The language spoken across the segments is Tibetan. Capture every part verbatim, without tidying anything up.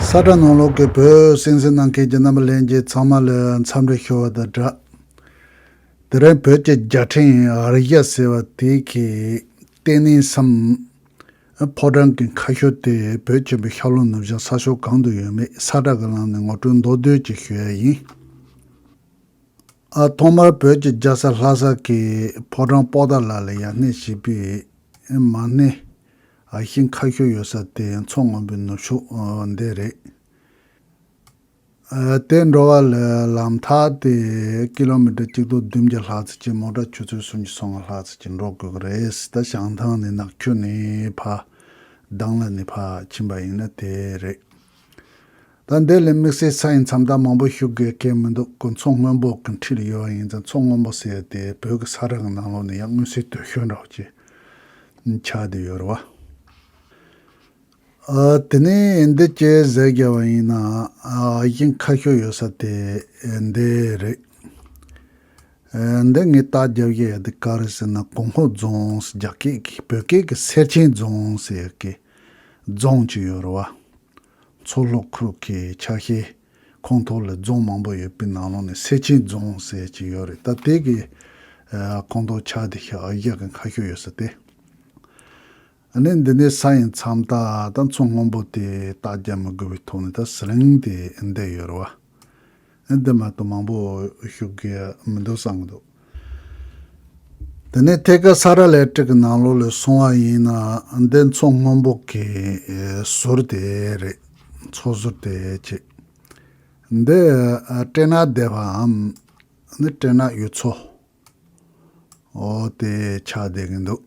ས་ཁྲ་ནང་ལོགས་ཀྱི་བོད་གསན་གཟིགས་གནང་མཁན་གྱི་རྣམ་པ་ལྷན་རྒྱས་ཚང་མ་ལ་འཚམས་འདྲི་ཞུ་བ་དང་སྦྲགས། དེ་རིང་བོད་ཀྱི་རྒྱལ་ཕྲན་ཨར་ཡ་ཟེར་བ་དེ་གི་ལྟེ་གནས་སམ་ཕོ་བྲང་གི་ཁ་ཤོར་དེ་བོད་ཆེན་པོའི་ཤར་ལྷོ་ནུབ་བྱང་ས་ཕྱོགས་གང་དུ་ཡོད་མེད་ས་ཁྲ་གི་ལམ་ནས་ངོ་སྤྲོད་མདོར་བསྡུས་ཅིག་ཞུ་ཡ་ཡིན། ཨ། ཐོག་མར་བོད་ཀྱི་རྒྱལ་ས་ལྷ་ས་གི་ཕོ་བྲང་པོ་ཏཱ་ལ་ལ་ཡར་སྣེ་བྱས་པའི་མ་སྣེ་ཨ་ཤིང་ཁ་ཤོར་ཡོད་ས་དེ་མཚོ་སྔོན་པོའི་ནུབ་ཕྱོགས་འདི་རེད། ཨ། དེ་འགྲོ་བ་ལ་ལམ་ཐག་དེ་ཀི་ལོ་མི་ཊར་གཅིག་སྟོང་བདུན་བརྒྱ་ལྷག་ཙམ་ཅིག་མོ་ཊ་ཆུ་ཚོད་སུམ་ཅུ་སོ་ལྔ་ལྷག་ཙམ་ཅིག་འགྲོ་དགོས་ཀྱི་རེད། ད་བྱང་ཐང་ནས་ནག་ཆུ་ནས་ཕར་དང་ལ་ནས་ཕར་ཕྱིན་པ་ཡིན་ན་དེ་རེད། ད་འདི་ལས་དམིགས་བསལ་ས་ཡི་མཚམས་རྟགས་མང་པོ་ཞུ་དགོས་གལ་མི་འདུག་ཁོ་མཚོ་སྔོན་པོ་གི་འཁྲིས་ལ་ཡོད་པ་ཡིན་ཙང་མཚོ་སྔོན་པོ་ཟེར་དེ་བོད་ཀྱི་ས་ཁྲ་གི་ནང་ལོགས་ནས་ཡང་མངོན་གསལ་དོད་ཤོས་འདྲ་བོ་ཅིག་ཆགས་བསྡད་ཡོད་རེད་བ། ཨ། དེ་ནས་འདི་ཅི་ཟེར་བརྒྱབ་པ་ཡིན་ན། ཨ། ཤིང་ཁ་ཤོར་ཡོད་ས་དེ་འདི་རེད། ཨ། འདི་ངས་རྟགས་རྒྱབ་ཡས་འདི་ག་རེ་ཟེར་ན་གུང་ཧོ་རྫོང་ཟེར། རྒྱ་སྐད་ཀྱི་བོད་སྐད་ཀྱི་སེར་ཆེན་རྫོང་ཟེར་གི་རྫོང་ཅིག་ཡོད་རེད་བ། མཚོ་ལྷོ་ཁུལ་གྱི་ཆ་ཤས་ཁོངས་གཏོགས་ལ་རྫོང་མང་པོ་ཡོད་པའི་ནང་ལོགས་ནས་སེར་ཆེན་རྫོང་ཟེར་གྱི་ཡོད་རེད། ད་དེ་གི་ཨ་ཁོངས་གཏོགས་ཆགས་བསྡད་ཤག་ཨ་ཡ་གི་ཁ་ཤོར་ཡོད་ས་དེ། ཨ་ནི་འདི་ནས་ས་ཡི་མཚམས་རྟགས་དང་མཚོ་སྔོན་པོ་དེ་རྟགས་རྒྱབ་མི་དགོས་པའི་ཐོག་ནས་ད་ཟི་ལིང་དེ་འདི་ཡོད་རེད་བ། འདི་མ་གཏོགས་མང་པོ་ཞུ་གི་མི་འདུག་བསམ་གི་འདུག་དེ་ནས་ཐད་ཀར་ས་ཁྲ་ལེབ་ཊིག་གི་ནང་ལོགས་ལ་སོང་བ་ཡིན་ན་འདི་མཚོ་སྔོན་པོ་གི་ཟུར་དེ་རེད། མཚོ་ཟུར་དེ་བྱས། འདི་ཨ་སྤྲེལ་ནག་སྡེ་བའམ་ནི་སྤྲེལ་ནག་ཡུལ་ཚོ། འོ་དེ་ཆགས་བསྡད་ཀྱི་འདུག་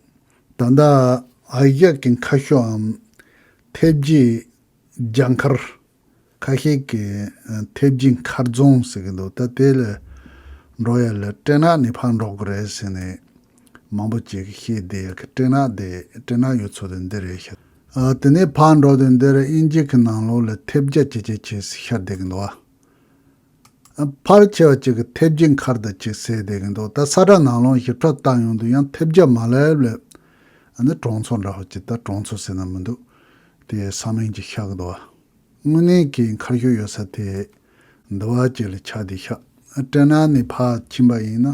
ད་ལྟ་ཨ་ཡ་གི་ཁ་ཤོར་འམ་ཐེབས་རྗེས་རྒྱ་མཁར། ཁ་ཤས་ཀྱིས་ཐེབས་རྗེས་མཁར་རྫོང་ཟེར་གྱི་འདུག་ད་དེ་ལ་འགྲོ་ཡ་ལ་སྤྲེལ་ནག་ནས་ཕར་འགྲོ་དགོས་རེད་ཟེར་ནས་མང་པོ་ཅིག་གིས་བཤད་བསྡད་ཡ་གི། སྤྲེལ་ནག་དེ་སྤྲེལ་ནག་ཡུལ་ཚོ་དེ་འདི་རེད་ཤག་ཨ། དེ་ནས་ཕར་འགྲོ་དུས་འདིར་དབྱིན་ཇི་གི་ནང་ལོགས་ལ་ཐེབས་རྒྱ་ཇེ་ཆེ་ཇེ་ཆེ་ཤར་བསྡད་ཀྱི་འདུག་ཨ། ཕལ་ཆེ་བ་ཅིག་གིས་ཐེབས་རྗེས་མཁར་དང་ཅིག་ཟེར་བསྡད་ཀྱི་འདུག་ད་ས་ཁྲ་ནང་ལོགས་ཞིབ་ཕྲ་བལྟ་ཡོང་དུས་ཡང་ཐེབས་རྒྱ་མ་ལེབ་ལེབ། ཨ་ནི་གྲོང་ཚོ་འདྲ་བོ་ཅིག་ད་གྲོང་ཚོ་ཟེར་ན་མི་འདུག་དེའི་ས་མིང་ཅིག་ཤར་གི་འདུག་བ། དངོས་གནས་ཀྱི་མཁར་ཤོར་ཡོད་ས་དེ་འདི་བ་ཅིག་ལ་ཆགས་བསྡད་ཤག་སྤྲེལ་ནག་ནས་ཕར་ཕྱིན་པ་ཡིན་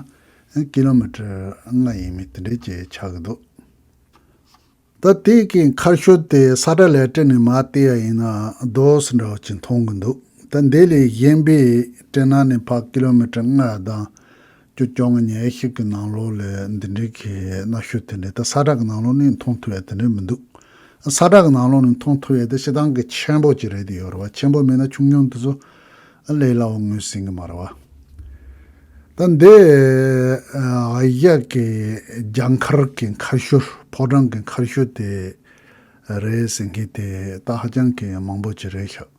ན་ཀི་ལོ་མི་ཊར་ལྔ་ཡས་མས་དེ་འདྲས་ཅིག་ཆགས་ཀྱི་འདུག་ད་དེ་གི་མཁར་ཤོར་དེ་ས་ཁྲ་ལེབ་ཊིག་ནས་མར་བལྟས་ཡ་ཡིན་ན་རྡོ་སི་འདྲ་བོ་ཅིག་མཐོང་གི་འདུག་ད་དེ་ལས་གཞན་པའི་སྤྲེལ་ནག་ནས་ཕར་ཀི་ལོ་མི་ཊར་ལྔ་དང་བཅུ་བཅོ་ལྔ་ཉི་ཤུ་གི་ནང་ལོགས་ལ་འདི་འདྲའི་གི་གནའ་ཤུལ་དེ་འདྲའི་ད་ས་ཁྲ་གི་ནང་ལོགས་ནས་མཐོང་ཐུབ་ཡ་དེ་འདྲའི་མི་འདུག་ས་ཁྲ་གི་ནང་ལོགས་ནས་མཐོང་ཐུབ་ཡ་དེ་སྤྱིར་བཏང་གི་ཆེན་པོ་ཅིག་རེད་དེ་ཡོད་རེད་བ། ཆེན་པོ་མིན་ན་ཆུང་ཆུང་དེ་ཚོ་ལས་སླ་བོ་ངོས་ཟིན་གི་མ་རེད་བ། ད་འདི་ཨ་ཡ་གི་རྒྱ་མཁར་གི་མཁར་ཤོར། ཕོ་བྲང་གི་མཁར་ཤོར་དེ་རེད་ཟེར་མཁན་དེ་ད་ཧ་ཅང་གི་མང་པོ་ཅིག་རེད་ཤག་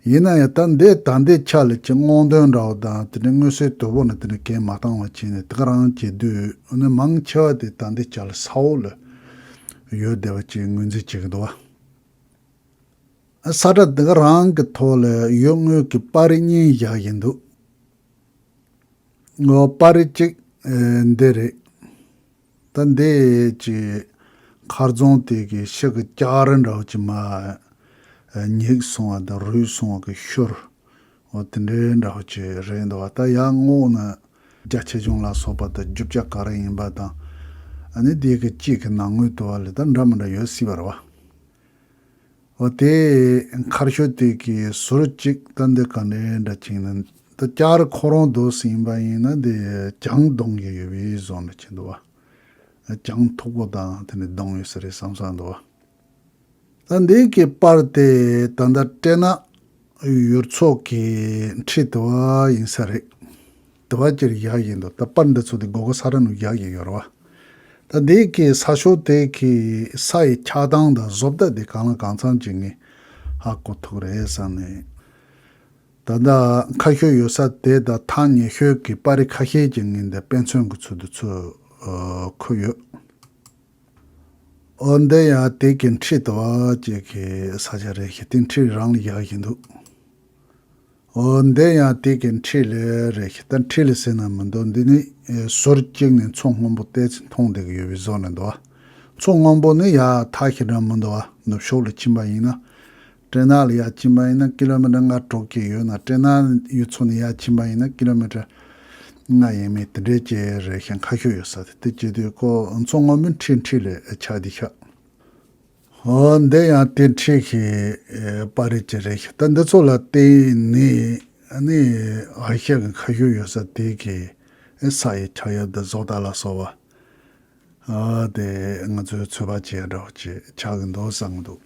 ཡིན་ན་ཡང་ད་འདི་ད་འདི་ཆ་ལ་ཅིག་སྔོག་འདོན་འདྲ་བོ་དང་དེ་འདྲའི་མངོན་གསལ་དོད་པོ་ནི་དེ་འདྲ་གང་མ་བཏང་བ་བྱས་ནས་དེ་ག་རང་བྱེད་དུས་ནི་མང་ཆེ་བ་དེ་ད་འདི་ཆ་ལ་ས་འོག་ལ་ཡོད་བསྡད་པ་ཅིག་ངོས་འཛིན་བྱེད་ཀྱི་འདུག་བ། ས་ཁྲ་འདི་ག་རང་གི་ཐོག་ལ་ཡོད་དངོས་ཀྱི་པར་རིས་གཉིས་བཞག་བཞིན་འདུག་ངོ་པར་རིས་གཅིག་ཨེ་འདི་རེད། ད་འདི་ཅི་མཁར་རྫོང་དེ་གི་ཕྱི་གི་ལྕགས་རི་འདྲ་བོ་ཅིག་མར་ཨེ་ཉིག་སོང་བ་དང་རུལ་སོང་བ་གི་ཤུལ་འོ་དེ་འདྲའི་འདྲ་བོ་ཅིག་རེད་འདུག་བ། ད་ཡར་སྔོག་ན་རྒྱ་ཆེ་ཆུང་ལ་སོགས་པ་དང་རྒྱུ་ཆ་ག་རེ་ཡིན་པ་དང་ཨ་ནི་དེ་གི་དཀྱིལ་གི་ནང་ངོས་དུ་བ་ལ་ད་འདྲ་མི་འདྲ་ཡོད་སྲིད་པ་རེད་བ། འོ་དེ་མཁར་ཤོར་དེ་གི་ཟུར་གཅིག་ད་འདི་ག་འདྲ་འདྲ་ཅིག་ན་ད་ལྕགས་རི་ཁོ་རང་རྡོ་སི་ཡིན་པ་ཡིན་ན་འདི་གྱང་རྡུང་གི་ཡོད་པའི་བཟོ་འདྲ་ཅིག་འདུག་བ། གྱང་མཐུག་པོ་དང་དེ་ནས་རྡུང་ཡོད་ས་རེད་བསམ་བསམ་འདུག་བ། ད་འདི་གི་པར་དེ་ད་ལྟ་སྤྲེལ་ནག་ཡུལ་ཚོ་གི་འཁྲིས་དུ་བ་ཡིན་ས་རེད། དུ་བ་ཅིག་བཞག་བཞིན་འདུག་ད་པར་འདི་ཚོ་དེ་སྒོ་ག་ས་ར་ནུ་བཞག་བཞིན་ཡོད་རེད་བ། ད་འདི་གི་ས་ཕྱོགས་དེ་གི་ས་ཡི་ཆགས་སྟངས་དང་བཟོ་ལྟ་དེ་གང་ལ་གང་འཚམ་ཅིག་ངས་ཧ་གོ་ཐུབ་རེད་བསམ་ནས། ད་ལྟ་མཁར་ཤོར་ཡོད་ས་དེ་དང་ཐག་ཉེ་ཤོས་ཀྱི་པར་རིས་ཁ་ཤས་ཀྱི་ངས་འདི་དཔེ་མཚོན་གྱི་ཚུལ་དུ་ཚུར་ཨ་འཁོད་ཡོད། འོ་འདི་ཡང་དེ་གི་འཁྲིས་དུ་བ་ཅིག་གི་ས་ཆ་རེད་ཤག་དེ་འཁྲིས་རང་ལ་བཞག་བཞིན་འདུག་འོ་འདི་ཡང་དེ་གི་འཁྲིས་ལ་རེད་ཤག་ད་འཁྲིས་ལ་ཟེར་ན་མི་འདུག་འདི་ནི་ཨེ་ཟུར་གཅིག་ནས་མཚོ་སྔོན་པོ་བལྟས་ཚེ་མཐོང་བསྡད་ཀྱི་ཡོད་པའི་བཟོ་ནས་འདུག་མཚོ་སྔོན་པོ་ནི་ཡར་ཐག་ཞེ་དྲག་མི་འདུག་ནུབ་ཕྱོགས་ལ་ཕྱིན་པ་ཡིན་ན་ སྤྲེལ་ནག་ལ་ཡར་ཕྱིན་པ་ཡིན་ན་ཀི་ལོ་མི་ཊར་ལྔ་དྲུག་ཅིག་ཡོད་ན། སྤྲེལ་ནག་ཡུལ་ཚོ་ནས་ཡར་ཕྱིན་པ་ཡིན་ན་ཀི་ལོ་མི་ཊར་ལྔ་ཡས་མས་དེ་འདྲའི་ཅིག་རེད་ཤག་ཁ་ཤོར་ཡོད་ས་དེ། དེ་བྱེད་དུས་ཁོ་མཚོ་སྔོན་མོའི་འཁྲིས་འཁྲིས་ལ་ཆགས་བསྡད་ཤག་འོ་འདི་ཡང་དེ་འཁྲིས་ཀྱི་ཨེ་པར་རིས་ཅིག་རེད་ཤག་ད་འདི་ཚོ་ལ་བརྟེན་ནས་ཨ་ནི་ཨ་ཤ་གི་ཁ་ཤོར་ཡོད་ས་དེ་གི་ཨེ་ས་ཡི་ཆགས་ཡ་འདི་བཟོ་ལྟ་ལ་སོགས་པ་ཨ་དེ་ང་ཚོས་ཚོད་དཔག་བྱེད་ཡ་འདྲ་བོ་ཅིག་ཆགས་ཀྱི་འདུག་བསམ་གྱི་འདུག་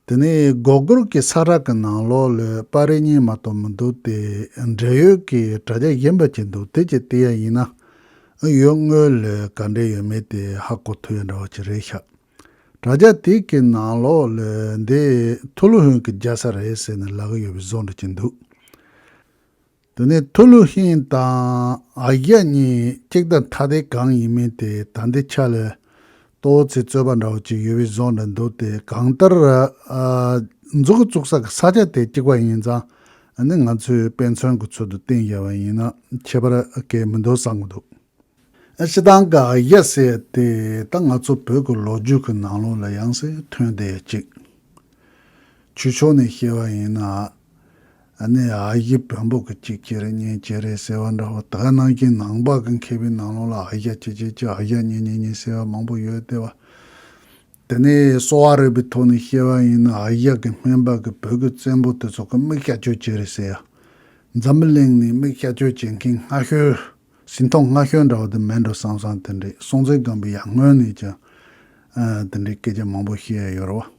དེ་ནས་སྒོར་སྒོར་གྱི་ས་ཁྲ་གི་ནང་ལོགས་ལ་པར་རིས་གཉིས་མ་གཏོགས་མི་འདུག་སྟེ། འབྲེལ་ཡོད་ཀྱི་དྲ་རྒྱ་གཞན་པ་ཅིག་འདུག་དེ་ཅིག་བལྟ་ཡ་ཡིན་ན། ཡུལ་དངོས་ལ་ག་འདྲ་ཡོད་མེད་དེ་ཧ་གོ་ཐུབ་ཡ་འདྲ་བ་ཅིག་རེད་ཤག་དྲ་རྒྱ་དེ་གི་ནང་ལོགས་ལ་འདི་ཐུ་ལུ་ཧུན་གྱི་རྒྱལ་ས་རེད་ཟེར་ནས་ལབ་ཀྱི་ཡོད་པའི་བཟོ་འདྲ་ཅིག་འདུག་དེ་ནས་ཐུ་ལུ་ཧུན་དང་ཨ་ཡ་གཉིས་གཅིག་དང་ཐ་དད་གང་ཡིན་མིན་དེ་ད་ལྟའི་ཆ་ལ་ཏོག་ཙམ་རྩོད་པ་འདྲ་བོ་ཅིག་ཡོད་པའི་བཟོ་འདྲ་འདུག་སྟེ། གང་ལྟར་ཨ་མཛུབ་གུ་བཙུགས་ས་གི་ས་ཆ་དེ་གཅིག་པ་ཡིན་ཙང་། ཨ་ནི་ང་ཚོས་དཔེ་མཚོན་གྱི་ཚུལ་དུ་བསྟན་བཞག་པ་ཡིན་ན་ཁྱད་པར་གང་མི་འདུག་བསམ་གྱི་འདུག་ཨ་སྤྱིར་བཏང་གི་ཨ་ཡ་ཟེར་དེ་ད་ང་ཚོ་བོད་ཀྱི་ལོ་རྒྱུས་ཀྱི་ནང་ལོགས་ལ་ཡང་སེ་ཐོན་བསྡད་ཡ་གཅིག་ཆོས་ཕྱོགས་ནས་བཤད་པ་ཡིན་ན། ཨ་ནི་ཨ་ཡེ་བོན་པོ་གི་གཅིག་ཅེ་རེ་གཉིས་ཅེ་རེ་ཟེར་བ་འདྲ་བོ། ད་ག་ནང་བཞིན་ནང་པ་གི་མཁས་པའི་ནང་ལོགས་ལ་ཨ་ཡ་ཅེ་ཅེ་ཅེ་ཨ་ཡ་གཉིས་གཉིས་གཉིས་ཟེར་བ་མང་པོ་ཡོད་དེ་བ། དེ་ནས་གསོ་བ་རིག་པའི་ཐོག་ནས་བཤད་པ་ཡིན་ན། ཨ་ཡ་གི་སྨན་པ་གི་བོད་ཀྱི་བཙན་པོ་དེ་ཚོ་གི་མིག་ཤ་གཅོད་ཅེ་རེ་ཟེར་ཡ། འཛམ་བུ་གླིང་ནས་མིག་ཤ་གཅོད་བྱེད་མཁན་སྔ་ཤོས། ཟིན་ཐོ་སྔ་ཤོས་འདྲ་བོ་དེ་མེད་འགྲོ་བསམ་བསམ་དེ་འདྲའི། སྲོང་བཙན་སྒམ་པོའི་ཡར་སྔོན་ནས་ཀྱང་ཨ་དེ་འདྲའི་སྐད་ཆ་མང་པོ་བཤད་ཡ་ཡོད་རེད་བ།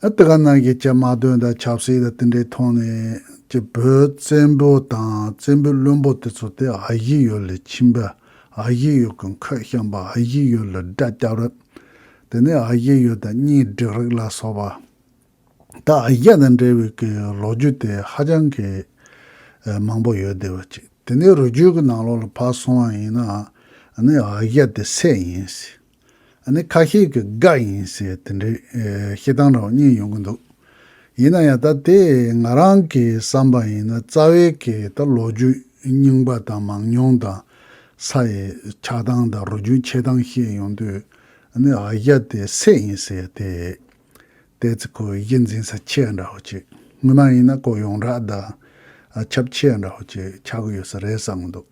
ཨ་དེ་ག་ནང་བཞིན་ཅིག་དམག་དོན་དང་ཆབ་སྲིད་དང་དེ་འདྲའི་ཐོག་ནས་ཅིག་བོད་བཙན་པོ་དང་བཙན་པོའི་བློན་པོ་དེ་ཚོ་དེ་ཨ་ཡེ་ཡུལ་ལ་ཕྱིན་པ། ཨ་ཡེ་ཡུལ་གྱི་མཁོ་བཤམས་པ། ཨ་ཡེ་ཡུལ་ལ་དགྲ་བསྐྱབས་རབས། དེ་ནས་ཨ་ཡེ་ཡུལ་དང་གཉེན་སྒྲིག་རིགས་ལ་སོགས་པ། ད་ཨ་ཡ་དང་འབྲེལ་བའི་གི་ལོ་རྒྱུས་དེ་ཧ་ཅང་གི་ཨ་མང་པོ་ཡོད་བསྡད་པ་ཅིག་དེ་ནས་རུས་རྒྱུད་ཀྱི་ནང་ལོགས་ལ་ཕར་སོང་བ་ཡིན་ན། ཨ་ནི་ཨ་ཡ་དེ་སྲས་ཡིན་ཟེར། ཨ་ནི་ཁ་ཤས་ཀྱིས་དགའ་ཡིན་ཟེར་དེ་འདྲའི་ཨེ་བཤད་སྟངས་འདྲ་བོ་གཉིས་ཡོང་གི་འདུག་ཡིན་ན་ཡང་ད་དེ་ང་རང་གི་བསམ་པ་ཡིན་ན། རྩ་བའི་གི་ད་ལོ་རྒྱུས་རྙིང་པ་དང་མང་ཉུང་དང་ས་ཡི་ཆགས་སྟངས་དང་རུས་རྒྱུད་འཆད་སྟངས་བཤད་ཡོང་དུས། ཨ་ནི་ཨ་ཡ་དེ་སྲས་ཡིན་ཟེར་དེ། དེ་ཚོ་ཁོ་གཞི་འཛིན་ས་ཆེ་འདྲ་བོ་ཅིག་སྔོན་མ་ཡིན་ན་ཁོ་ཡོངས་གྲགས་དང་ཨ་ཁྱབ་ཆེ་འདྲ་བོ་ཅིག་ཆགས་ཀྱི་ཡོད་ས་རེད་བསམ་གྱི་འདུག་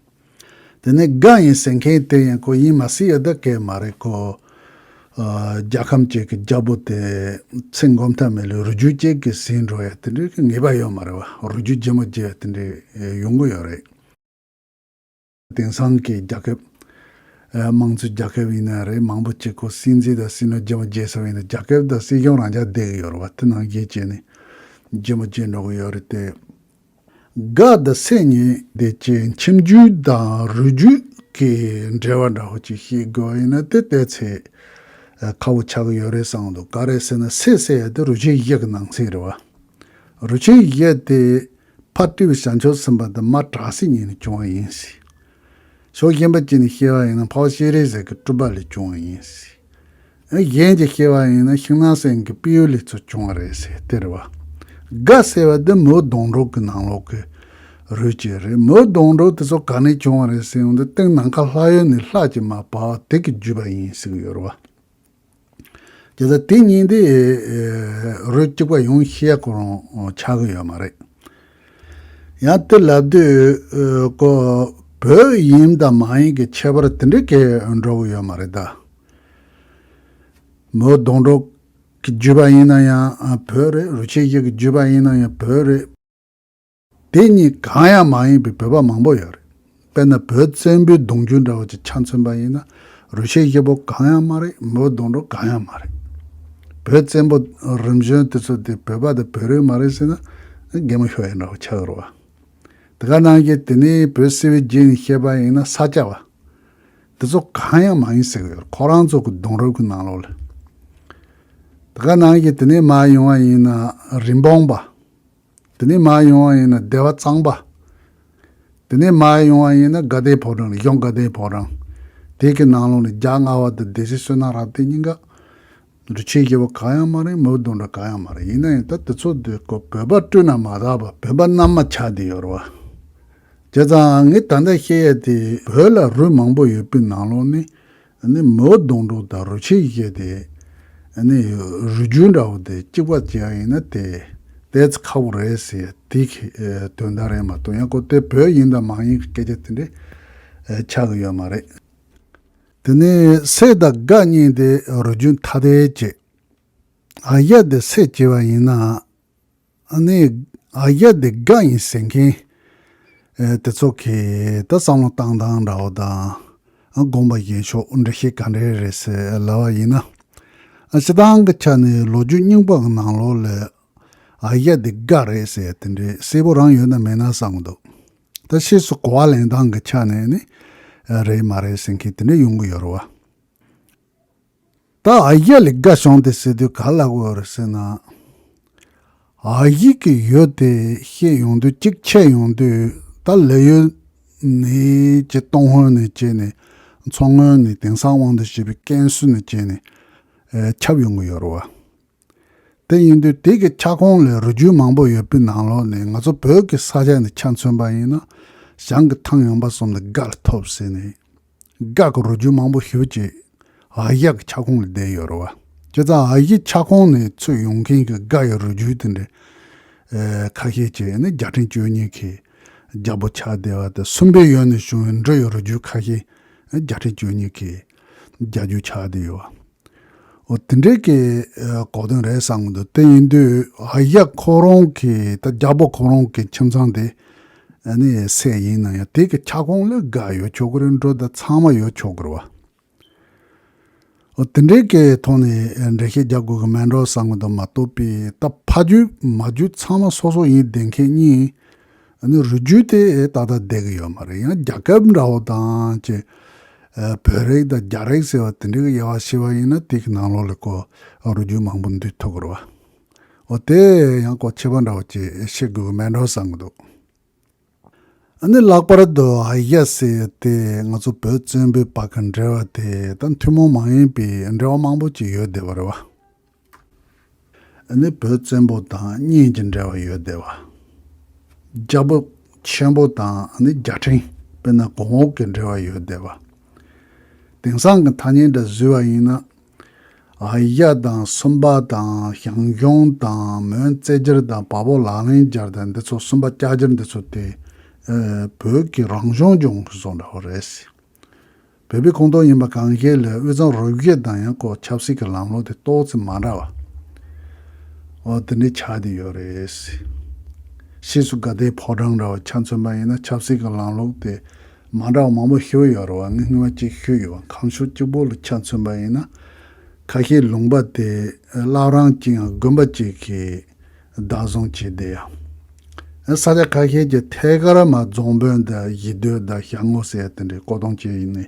དེ་ནས་དགའ་ཡིན་ཟེར་མཁན་དེ་ཡང་ཁོ་ཡིན་མ་སྲིད་ཡ་ད་གས་མ་རེད། ཁོ་ཨ་རྒྱལ་ཁམས་ཅིག་གི་རྒྱལ་པོ་དེ་ཚེ་འགོར་མཐའ་མེད་ལ་རུས་རྒྱུད་ཅིག་གིས་ཟིན་འགྲོ་ཡ་དེ་འདྲའི་གི་ངེས་པ་ཡོད་མ་རེད་བ། རུས་རྒྱུད་ལྗིད་མོ་རྒྱས་ཡ་དེ་འདྲའི་ཡོང་གི་ཡོད་རེད། དེང་སང་གི་རྒྱལ་ཁབ། ཨ་དམངས་གཙོའི་རྒྱལ་ཁབ་ཡིན་ན་རེད། མང་པོ་ཅིག་ཁོ་སྲིད་འཛིན་དང་སྲིད་བློན་རྒྱ་མོ་རྒྱལ་ས་ཡིན་ན་རྒྱལ་ཁབ་དང་སྲིད་གཞུང་རང་འཇགས་བསྡད་ཀྱི་ཡོད་རེད་བ། དེ་ནང་བཞིན་བྱས་ནས་རྒྱ་མོ་རྒྱལ་འགྲོ་གི་ཡོད་རེད་དེ། དགའ་དང་སྲས་གཉིས་དེ་ཅིག་ཁྱིམ་རྒྱུད་དང་རུས་རྒྱུད་ཀྱི་འབྲེལ་བ་འདྲ་བོ་ཅིག་ཤེས་དགོས་ཡིན་ན་དེ་ཏོག་ཙམ་ཨ་ཁག་པོ་ཆགས་ཀྱི་ཡོད་རེད་བསམ་གྱི་འདུག་ག་རེ་ཟེར་ན་སྲས་ཟེར་ཡ་དེ་རུས་ཆེན་བཞི་གི་ནང་ཚན་རེད་བ། རུས་ཆེན་བཞི་དེ། ཕ་སྤྲེའུ་བྱང་ཆུབ་སེམས་དཔའ་དང་མ་བྲག་སྲིན་གཉིས་ནས་བྱུང་བ་ཡིན་ཟེར། ཕྱོགས་གཞན་པ་གཅིག་ནས་བཤད་པ་ཡིན་ན་འཕགས་པ་སྤྱན་རས་གཟིགས་ཀྱི་སྤྲུལ་པ་ལས་བྱུང་བ་ཡིན་ཟེར། ཨ་གཞན་གྱིས་བཤད་པ་ཡིན་ན་ཤིང་ནགས་སེང་གེ་སྤྱི་བོའི་ལས་ཚུལ་བྱུང་བ་རེད་ཟེར་དེ་རེད་བ། དགའ་ཟེར་བ་འདི་མོའུ་གདོང་དྲུག་གི་ནང་ལོགས་ཀྱི་རུས་ཅིག་རེད། མོའུ་གདོང་དྲུག་དེ་ཚོ་ག་ནས་བྱུང་བ་རེད་ཟེར་ཡོང་དུས་སྟེང་ནམ་མཁའ་ལྷ་ཡུལ་ནས་ལྷ་ཅིག་མར་བབས་པ་དེ་གི་བརྒྱུད་པ་ཡིན་ཟེར་གྱི་ཡོད་རེད་བ། དེ་ལྟར་དེ་གཉིས་དེ་རུས་གཅིག་པ་ཡོང་ཤེས་ཁོ་རང་ཆགས་ཀྱི་ཡོད་མ་རེད། ཡང་དེ་ལབ་དུས་ཁོ་བོད་ཡིན་དང་མ་ཡིན་གྱི་ཁྱད་པར་དེ་འདྲ་གས་འགྲོ་གི་ཡོད་མ་རེད་ད། མོའུ་གདོང་དྲུག་གི་བརྒྱུད་པ་ཡིན་ན་ཡང་བོད་རེད། རུས་ཆེན་བཞི་གི་བརྒྱུད་པ་ཡིན་ན་ཡང་བོད་རེད། དེ་གཉིས་གང་ཡང་མ་ཡིན་པའི་བོད་པ་མང་པོ་ཡོད་རེད། དཔེར་ན་བོད་བཙན་པོའི་གདུང་རྒྱུད་འདྲ་བོ་ཅིག་ཆ་མཚོན་པ་ཡིན་ན་རུས་ཆེན་བཞི་པོ་གང་ཡང་མ་རེད། མོའུ་གདོང་དྲུག་གང་ཡང་མ་རེད། བོད་བཙན་པོ་རིམ་བྱོན་དེ་ཚོ་དེ་བོད་པ་དང་བོད་རིགས་མ་རེད་ཟེར་ན་གད་མོ་ཤོར་ཡ་འདྲ་བོ་ཆགས་ཀྱི་རེད་བ། དེ་ག་ནང་བཞིན་དེ་ནས་བོད་སིལ་བུའི་རྗེས་ནས་བཤད་པ་ཡིན་ན་ས་སྐྱ་པ་དེ་ཚོ་གང་ཡང་མ་ཡིན་ཟེར་གྱི་ཡོད་རེད། ཁོ་རང་ཚོ་གི་གདུང་རབས་ཀྱི་ནང་ལོགས་ལ། དེ་ག་ནང་བཞིན་དེ་ནས་མར་ཡོང་བ་ཡིན་ན་རིན་སྤུངས་པ། དེ་ནས་མར་ཡོང་བ་ཡིན་ན་སྡེ་པ་གཙང་པ། དེ་ནས་མར་ཡོང་བ་ཡིན་ན་དགའ་ལྡན་ཕོ་བྲང་རེད། གཞུང་དགའ་ལྡན་ཕོ་བྲང་། དེ་གི་ནང་ལོགས་ནས་རྒྱ་རྔ་བ་དང་སྡེ་སྲིད་བསོད་ནམས་རབ་བརྟན་གཉིས་ཀ་རུས་ཆེན་བཞི་པོ་གང་ཡང་མ་རེད། མོའུ་གདོང་དྲུག་གང་ཡང་མ་རེད། ཡིན་ན་ཡང་ད་དེ་ཚོ་དེ་ཀོ་བོད་པ་སྤྲུལ་ན་མ་དག་པ་བོད་པ་རྣལ་མ་ཆགས་བསྡད་ཡོད་རེད་བ། བྱས་ཙང་ངས་ད་ལྟ་བཤད་ཡ་དེ་བོད་ལ་རུས་མང་པོ་ཡོད་པའི་ནང་ལོགས་ནས་ནི་མོའུ་གདོང་དྲུག་དང་རུས་ཆེན་བཞི་དེ་ ཨ་ནི་རུས་རྒྱུད་འདྲ་བོ་དེ་གཅིག་པ་བྱས་པ་ཡིན་ན་དེ་ཏོག་ཙམ་ཁག་པོ་རེད་ཟེར་དེ་གི་དོན་དག་རེད་མ་གཏོགས། ཡང་ཁོ་དེ་བོད་ཡིན་དང་མ་ཡིན་གྱི་སྐད་ཆ་དེ་འདྲ་ཆགས་ཀྱི་ཡོད་མ་རེད། དེ་ནས་སད་དང་སྒ་གཉིས་དེ་རུས་རྒྱུད་ཐ་དད་བྱས། ཨ་ཡ་དེ་སད་བྱས་པ་ཡིན་ན། ཨ་ནི་ཨ་ཡ་དེ་སྒ་ཡིན་ཟེར་མཁན་དེ་ཚོ་གི་ད་བསམ་བློ་བཏང་སྟངས་འདྲ་བོ་དང་། དགོངས་པ་རྒྱན་ཤོག་འགྲེལ་བཤད་ག་འདྲ་རེད་ཟེར་ལབ་པ་ཡིན་ན། ཨ་སྤྱིར་བཏང་གི་ཆ་ནས་ལོ་རྒྱུས་རྙིང་པ་གི་ནང་ལོགས་ལ་ཨ་ཡ་དེ་སྒ་རེད་ཟེར་དེ་འདྲའི་གསལ་པོ་རང་ཡོད་ན་མེད་ན་བསམ་གི་འདུག་ད་ཕྱིས་སུ་གོ་བ་ལེན་སྟངས་ཀྱི་ཆ་ནས་ནི་རེད་མ་རེད་ཟེར་མཁན་དེ་འདྲ་ཡོང་གི་ཡོད་རེད་བ། ད་ཨ་ཡ་ལས་སྒ་བྱུང་སྟེ་ཟེར་དུས་ག་ལ་གོ་རེད་ཟེར་ན། ཨ་ཡིག་གི་ཡོ་དེ་བཤད་ཡོང་དུས་གཅིག་ཆད་ཡོང་དུས་ད་ལས་ཡོད་ནི་ཅེས་སྟོང་ཧོན་ནས་བྱས་ནས་མཚོ་སྔོན་ནས་དེང་སང་དབང་དུ་བྱས་པའི་ཀན་སུའུ་ནས་བྱས་ནས་ཨེ་ཁྱབ་ཡོང་གི་ཡོད་རེད་བ། དེ་ཡིན་དུས་དེ་གི་ཁྱབ་ཁོངས་ལས་རུས་རྒྱུད་མང་པོ་ཡོད་པའི་ནང་ལོགས་ནས་ང་ཚོ་བོད་ཀྱི་ས་ཆ་ནས་ཆ་མཚོན་པ་ཡིན་ན་ཞང་གི་ཐང་ཡངས་པ་གསུམ་ནས་སྒ་ལ་ཐོབ་ཟེར་ནས། སྒ་གི་རུས་རྒྱུད་མང་པོ་ཞེ་པོ་ཅིག་ཨ་ཡ་གི་ཁྱབ་ཁོངས་ལ་བསྡད་ཡོད་རེད་བ། བྱས་ཙང་ཨ་ཡའི་ཁྱབ་ཁོངས་ནས་ཚུར་ཡོང་མཁན་གྱི་སྒ་ཡི་རུས་རྒྱུད་དེ་འདྲ་ཨེ་ཁ་ཤས་ཅིག་ནི་རྒྱལ་ཕྲན་བཅུ་གཉིས་ཀྱི་རྒྱལ་པོ་ཆགས་བསྡད་པ་དང་། སུམ་པའི་ཡུལ་ནས་བྱུང་བའི་འབྲི་ཡི་རུས་རྒྱུད་ཁ་ཤས་རྒྱལ་ཕྲན་བཅུ་གཉིས་ཀྱི་རྒྱལ་རྒྱུད་ཆགས་བསྡད་ཡོད་བ། འོ་དེ་འདྲའི་གི་ཨེ་གོ་དོན་རེད་བསམ་གི་འདུག་དེ་ཡིན་དུས་ཨ་ཡ་ཁོ་རང་གི་ད་རྒྱལ་པོ་ཁོ་རང་གི་ཁྱིམ་ཚང་དེ་ཨ་ནི་སད་ཡིན་ན་ཡང་དེ་གི་ཁྱབ་ཁོངས་ལ་སྒ་ཡོད་ཆོག་གི་རེད། འབྲི་དང་ཚང་མ་ཡོད་ཆོག་གི་རེད་བ། འོ་དེ་འདྲའི་གི་ཐོག་ནས་འགྲེལ་བཤད་རྒྱག་དགོས་གི་མེད་འགྲོ་བསམ་གི་འདུག་མ་གཏོགས་པའི་ད་ཕ་རྒྱུད་མ་རྒྱུད་ཚང་མ་སོ་སོ་ཡིན་བསྡད་མཁན་གཉིས་ཨ་ནི་རུས་རྒྱུད་དེ་ཏག་ཏག་བསྡད་གི་ཡོད་མ་རེད། ཡང་རྒྱལ་ཁབ་འདྲ་བོ་དང་ཅིག་ཨ་བོད་རིགས་དང་རྒྱ་རིགས་ཟེར་བ་དེ་འདྲའི་གི་དབྱེ་བ་ཕྱེ་བ་ཡིན་ན་དེ་གི་ནང་ལོགས་ལ་ཁོ་རུས་རྒྱུད་མང་པོ་འདུས་ཐུབ་གི་རེད་བ། འོ་དེ་ཡང་ཁོ་ཁྱད་པར་འདྲ་བོ་ཅིག་བཤད་དགོས་གི་མེད་འགྲོ་བསམ་གི་འདུག་ཨ་ནི་ལྷག་པར་དུ་ཨ་ཡ་ཟེར་དེ་ང་ཚོ་བོད་བཙན་པོའི་བར་གྱི་འབྲེལ་བ་དེ་ད་ཐུན་མོང་མ་ཡིན་པའི་འབྲེལ་བ་མང་པོ་ཅིག་ཡོད་བསྡད་པ་རེད་བ། ཨ་ནི་བོད་བཙན་པོ་དང་གཉེན་གྱི་འབྲེལ་བ་ཡོད་བསྡད་པ། རྒྱལ་པོ་ཆེན་པོ་དང་ཨ་ནི་རྒྱལ་ཕྲན་དཔེར་ན་གོང་འོག་གི་འབྲེལ་བ་ཡོད་བསྡད་པ། དེང་སང་གི་ཐ་སྙད་འདྲ་བཟོས་པ་ཡིན་ན། ཨ་ཡ་དང་སུམ་པ་དང་ཞང་ཞུང་དང་མོན་རྩེ་རྒྱལ་དང་བལ་པོ་ལག་ལེན་རྒྱལ་དང་འདི་ཚོ་སུམ་པ་ལྕགས་རྒྱལ་འདི་ཚོ་དེ་ཨ་བོད་ཀྱི་རང་བྱུང་ལྗོངས་ཀྱི་བཟོ་འདྲ་བོ་རེད། བོད་པའི་ཁོངས་གཏོགས་ཡིན་པ་གང་ཞིག་ལ་དབུས་གཙང་རུ་བཞི་དང་ཡང་ཁོ་ཆབ་སྲིད་ཀྱི་ལམ་ལུགས་དེ་ཏོག་ཙམ་མ་འདྲ་བ། འོ་དེ་འདྲའི་ཆགས་བསྡད་ཡོད་རེད། ཕྱིས་སུ་དགའ་ལྡན་ཕོ་བྲང་འདྲ་བ་ཆ་མཚོན་པ་ཡིན་ན་ཆབ་སྲིད་ཀྱི་ལམ་ལུགས་དེ་མ་འདྲ་བ་མང་པོ་ཞིག་ཡོད་རེད་བ། ངས་སྔོན་མ་གཅིག་ཞུས་ཡོད་བ། ཁམས་ཕྱོགས་གཅིག་པོ་ལ་ཆ་མཚོན་པ་ཡིན་ན་ཁ་ཤས་ལུང་པ་དེ་བླ་བྲང་གཅིག་ཡང་དགོན་པ་གཅིག་གིས་བདག་བཟུང་བྱས་བསྡད་ཡ། ས་ཆ་ཁ་ཤས་ཀྱི་ཐད་ཀར་མ་རྫོང་དཔོན་དང་གཞིས་སྡོད་དང་ཞལ་ངོ་ཟེར་ཡ་དེ་འདྲའི་བསྐོ་གཏོང་བྱས་ནས་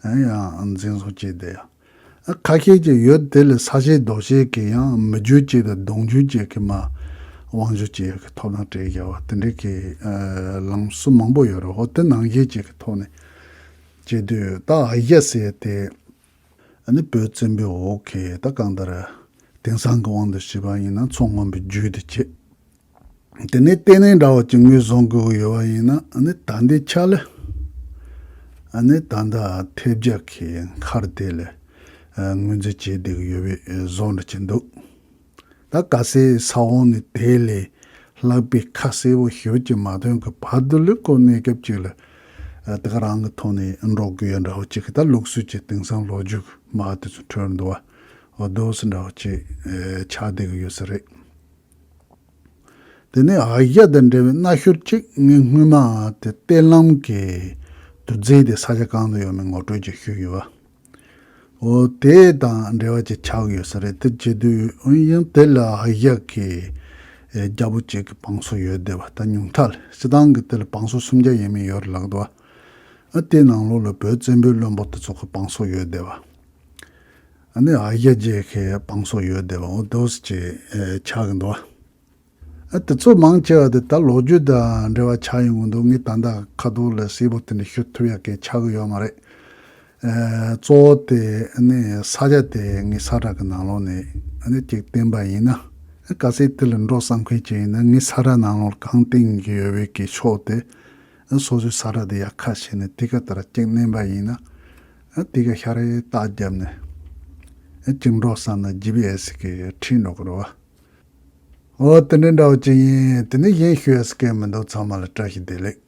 ཡང་འཛིན་བཟུང་བྱས་བསྡད་ཡ། ཁ་ཤས་ཀྱི་ཡུལ་དེ་ལ་ས་ཆའི་རྡོ་ཤལ་གྱི་ཡང་མི་རྒྱུད་ཅིག་དང་གདུང་རྒྱུད་ཅིག་གི་མ་དབང་བསྒྱུར་བྱེད་ཡག་གི་ཐོབ་ཐང་སྤྲད་བཞག་པ་དེ་འདྲའི་གི་ལམ་སྲོལ་མང་པོ་ཡོད་རེད། འོ་དེ་ནང་བཞིན་ཅིག་གི་ཐོག་ནས་བྱེད་དུས་ད་ཨ་ཡ་ཟེར་དེ་ཨ་ནི་བོད་བཙན་པོའི་འོག་གི་ད་གང་ལྟར་དེང་སང་གི་དབང་དུ་བྱས་པ་ཡིན་ན་མཚོ་སྔོན་པོའི་རྒྱུད་དུ་བྱེད། དེ་ནས་ལྟེ་གནས་འདྲ་བོ་ཅིག་ངོས་བཟུང་དགོས་ཀྱི་ཡོད་པ་ཡིན་ན་ཨ་ནི་ད་ལྟའི་ཆ་ལ་ཨ་ནི་ད་ལྟ་ཐེབས་རྒྱག་གི་མཁར་དེ་ལ་ངོས་འཛིན་བྱེད་བསྡད་ཀྱི་ཡོད་པའི་བཟོ་འདྲ་ཅིག་འདུག་ད་གལ་སྲིད་ས་འོག་ནས་དེ་ལས་ལྷག་པའི་ཁ་གསལ་པོ་ཞེ་པོ་ཅིག་མ་ཐོན་གྱི་བར་དུ་ལ་ཁོ་གནས་སྐབས་ཅིག་ལ་དེ་ག་རང་གི་ཐོག་ནས་འགྲོ་དགོས་ཡ་འདྲ་བོ་ཅིག་གི་ད་ལུགས་སྲོལ་གྱི་དེང་སང་ལོ་རྒྱུས་མ་དེ་ཚོ་འཕྲོས་འདུག་བ། འོ་དོ་སི་འདྲ་བོ་ཅིག་ཆགས་བསྡད་ཀྱི་ཡོད་ས་རེད། དེ་ནས་ཨ་ཡ་དང་འབྲེལ་བའི་མནའ་ཤུལ་གཅིག་ངས་སྔོན་མ་དེ་གཏེར་ལམ་གྱི་དུས་ཚོད་དེ་ས་ཆ་གང་དུ་ཡོད་མེད་ངོ་སྤྲོད་ཅིག་ཞུས་ཡོད་པ། འོ་དེ་དང་འབྲེལ་བ་ཅིག་ཆགས་ཡོད་ས་རེད། དེ་བྱེད་དུས་ཡང་དེ་ལ་ཨ་ཡ་གི་རྒྱལ་པོ་གཅིག་གི་བང་སོ་ཡོད་བསྡད་པ། ད་ཉུང་མཐའ་ལ་སྤྱི་བཏང་གི་དེ་ལ་བང་སོ་སུམ་བརྒྱ་ཡས་མས་ཡོད་རེད་ལབ་འདུག་བ། ཨ་དེ་ནང་ལོགས་ལ་བོད་བཙན་པོའི་བློན་པོ་དེ་ཚོ་གི་བང་སོ་ཡོད་བསྡད་པ། ཨ་ནི་ཨ་ཡ་རྗེ་གི་བང་སོ་ཡོད་བསྡད་པ། འོ་དོ་སི་ཅིག་ཆགས་ཀྱི་འདུག་བ། ཨ་དེ་ཚོ་མང་ཆེ་བ་དེ་ད་ལོ་རྒྱུས་དང་འབྲེལ་བ་ཆགས་ཡོང་གི་འདུག་ངས་ད་ལྟ་ཁ་ཐོག་ལ་གསལ་པོ་དེ་འདྲ་ཞུ་ཐུབ་ཡག་གི་ཆགས་ཀྱི་ཡོད་མ་རེད། ཨ་གཙོ་བོ་དེ་ཨ་ནི་ས་ཆ་དེ་ངས་ས་ཁྲ་གི་ནང་ལོགས་ནས་ཨ་ནི་ཅིག་བསྟན་པ་ཡིན་ན། ཨ་གལ་སྲིད་དེ་ལ་འགྲོ་བསམ་མཁན་ཅིག་ཡིན་ན་ངས་ས་ཁྲ་ནང་ལོགས་ལ་གང་བསྟན་གྱི་ཡོད་པའི་གི་ཕྱོགས་དེ་ཨ་སོ་སོའི་ས་ཁྲ་དེ་ཡར་ཁ་ཕྱེ་ནས་དེ་ག་ལྟར་ཅིག་བསྣན་པ་ཡིན་ན། ཨ་དེ་ག་ཤར་རེ་རྟགས་བརྒྱབ་ནས། ཨེ་བཅིངས་འགྲོལ་བསམ་ན་ཇི་བི་ཨེ་སི་གིས་ཁྲིད་འགྲོ་གི་རེད་བ། འོ་དེ་འདྲ་འདྲ་བོ་ཅིག་ཡིན། དེ་ནས་གཞན་ཞུ་ཡས་སྐད་མི་འདུག་ཚང་མ་ལ་བཀྲ་ཤིས་བདེ་ལེགས།